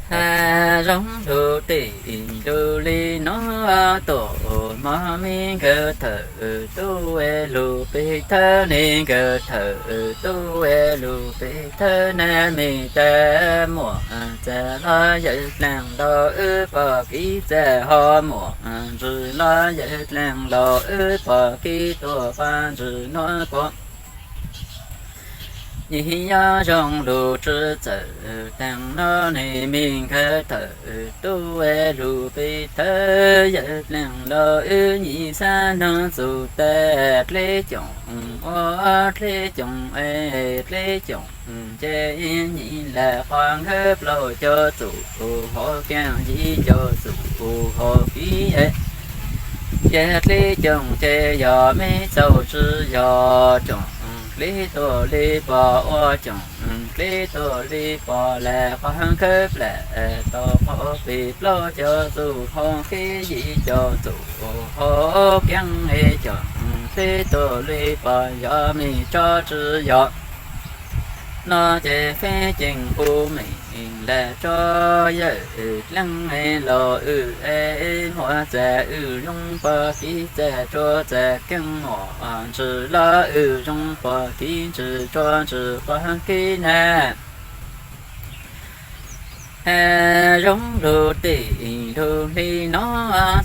Hav zoov lug tim lug li no, tuam mog me nkawd thawm tub lug peb thawb ne, nkawd thawm tub lug peb thawb na, me tag muam txag los yawm dlaag los wb pom kev txag, ho muam ntsws los yawm dlaag los wb pom kev tuam pab ntsws nuav kuv. Yig nyob zoo lug tsi txawm taag no ne, me nkawd thawm tub lug peb thawb, yawm dlaag los wb nyim xab noog txug tag, dleb coom ua dleb coom es dleb coom ces nyim lam qhov nkawd plaub caug txum, hov kaaj yim caug txum, hov kiv ces dleb coom ces yog me txaus tsi yog coom dleb tuam li pom ua coom dleb tuam li pom lam qhov nkawd plam tau qhov peb plaub caug txum, hov kiv yim caug txum, hov kaaj coom dleb tuam li pom yog me tso tsi yog. No ces feb ceem hu me lam tso yawm dlaag los wb muam txag wb zoo pom kev txag tsua txag kaaj muam ntsws los wb zoo pom kev ntsws tsua ntsws pom kev na. Hav zoov lug tim lug li no,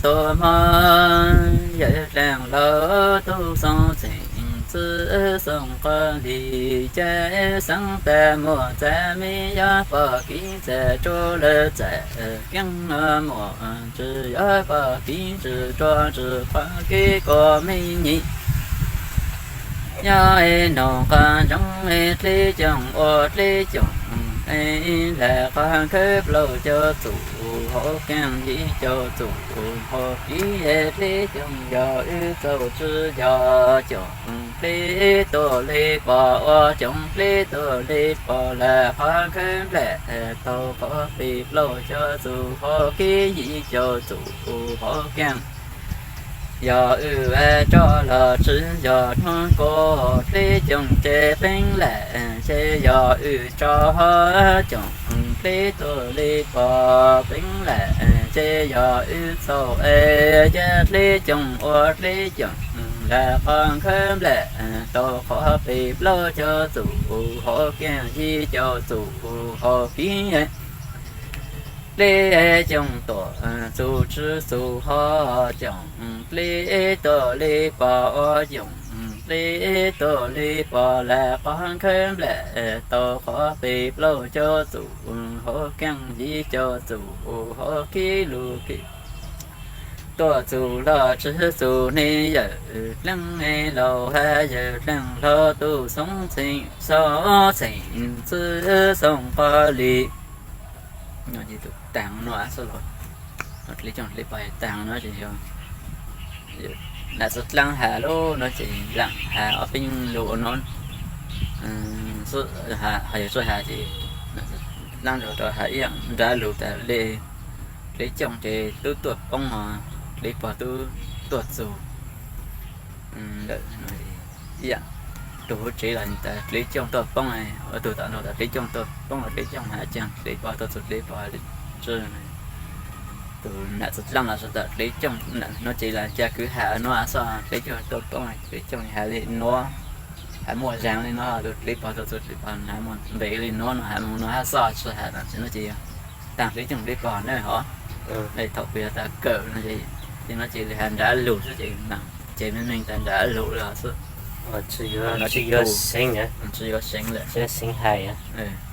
tuam mog yawm dlaag los tub xoo txheem txwv xoo qhov li, ces xeeb tag muam txag me yog pom kev txag tsua lawm txag kaaj muam ntsws yog pom kev ntsws tsua ntsws qhov kev kuv me nyim. Nyob es noog qhov ntsoov es dleb coom ua dleb coom es lam qhov nkawd plaub caug txum, hov kaaj yim caug txum, hov kiv es dleb coom yog wb txaus tsi yog coom dleb tuam li pom ua coom dleb tuam li pom lam qhov nkawd nplaim tau qhov peb plaub caug txum, hov kiv yim caug txum, hov kaaj yog wb tso los tsi yog hnub kuv dleb coom ces peeb lam ces yog wb tso coom dleb tuam li pom peeb lam ces yog wb txaus es dleb coom ua dleb coom lam qhov nkawd nplaim tau qhov peb plaub caug txum, hov kaaj yim caug txum, hov kiv dleb coom tuam txug tsi txug, hov coom dleb tuam li pom ua coom dleb tuam li pom lam qhov nkawd nplaim tau qhov peb plaub caug txum, hov kaaj yim caug txum, hov kiv lug kiv tuam txug los tsi txug ne, yawm dlaag laus hab yawm dlaag hlob tub xoo txheem, xoo txheem txwv xoo qhov li. Taag no, dleb coom dleb pom taag no ces yog nam txiv dlaab has lug no ces dlaab has ob peb lug no, ho yog tsi has ces dlaab lug rau has ib yaam nrab lug tas le, dleb coom ces tub tuam poob os, dleb pog tub tuam txug. Ib yaam tug huv tsev los tas dleb coom tuam poob, ua tug tom no tas dleb coom tuam poob los dleb coom has caag dleb pog tuam txug dleb pog li tsi. Tus nam txiv dlaab los tas dleb coom no ces cas kwv has nuav xwb, dleb coom tuam poob dleb coom has li nuav, has muaj zaag li nuav, tus dleb pog tuam txug dleb pog has muaj npe li nuav no has moog nuav hab xwb, tsi has tas tsi no ces yog taag dleb coom dleb pog na hov. Thaum kuv yog tas kawm no ces, ces no ces has nrab lug xwb ces, ces meej meej tas nrab lug li xwb. Tsi yuav seev lawm.